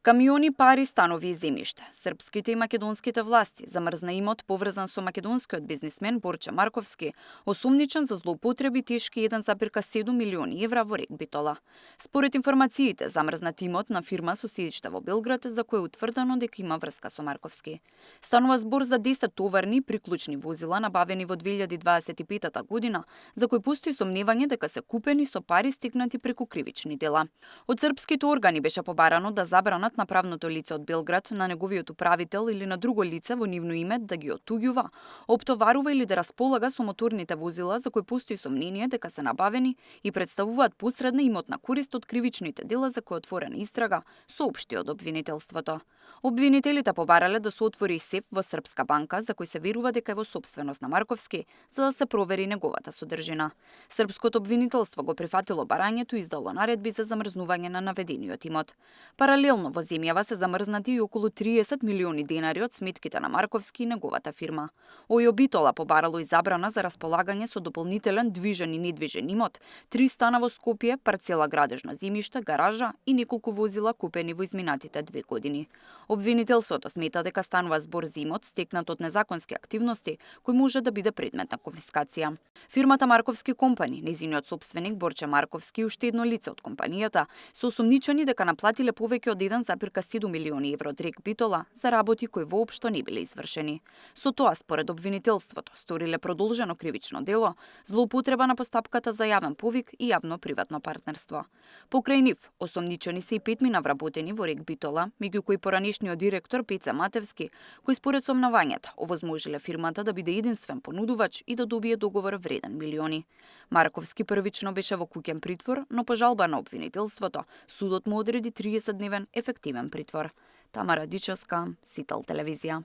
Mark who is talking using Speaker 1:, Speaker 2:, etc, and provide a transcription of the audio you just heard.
Speaker 1: Камиони, пари, станови и земјиште. Српските и македонските власти замрзна имот поврзан со македонскиот бизнисмен Борче Марковски, осумничен за злоупотреби тешки 1,7 милиони евра во Рек Битола. Според информациите, замрзнат имот на фирма со седиште во Белград, за кој е утврдено дека има врска со Марковски. Станува збор за 10 товарни приклучни возила набавени во 2025 година, за кои постои сомневање дека се купени со пари стекнати преку кривични дела. Од српските органи беше побарано да забранат на правното лице од Белград, на неговиот управител или на друго лице во нивно име да ги оттуѓува, оптоварува или да располага со моторните возила за кои постои сомнение дека се набавени и представуваат посредна имотна корист од кривичните дела за кои е отворена истрага, соопшти од обвинителството. Обвинителите побарале да се отвори сеф во српска банка за кој се верува дека е во сопственост на Марковски, за да се провери неговата содржина. Српското обвинителство го прифатило барањето и издало наредби за замрзнување на наведениот имот. Паралелно во земјава се замрзнати и околу 30 милиони денари од сметките на Марковски и неговата фирма. Ојо Битола побарало и забрана за располагање со дополнителен движен и недвижен имот, 3 стана во Скопје, парцела градежно земјиште, гаража и неколку возила купени во изминатите 2 години. Обвинителството смета дека станува збор за имот стекнат од незаконски активности, кој може да биде предмет на конфискација. Фирмата Марковски компани, нејзиниот сопственик Борче Марковски и уште едно лице од компанијата се осумничени дека наплатиле повеќе од 1,7 милиони евро од Рек Битола за работи кои воопшто не биле извршени. Со тоа, според обвинителството, сториле продолжено кривично дело, злоупотреба на постапката за јавен повик и јавно-приватно партнерство. Покрај нив, осумничени се и 5 вработени во Рек Битола, меѓу кои поранешниот директор Пеце Матевски, кој според сомневањата овозможиле фирмата да биде единствен понудувач и да добие договор вреден милиони. Марковски првично беше во куќен притвор, но по жалба на обвинителството, судот му одреди 30-дневен ефективен притвор. Тамара Дичевска, Сител телевизија.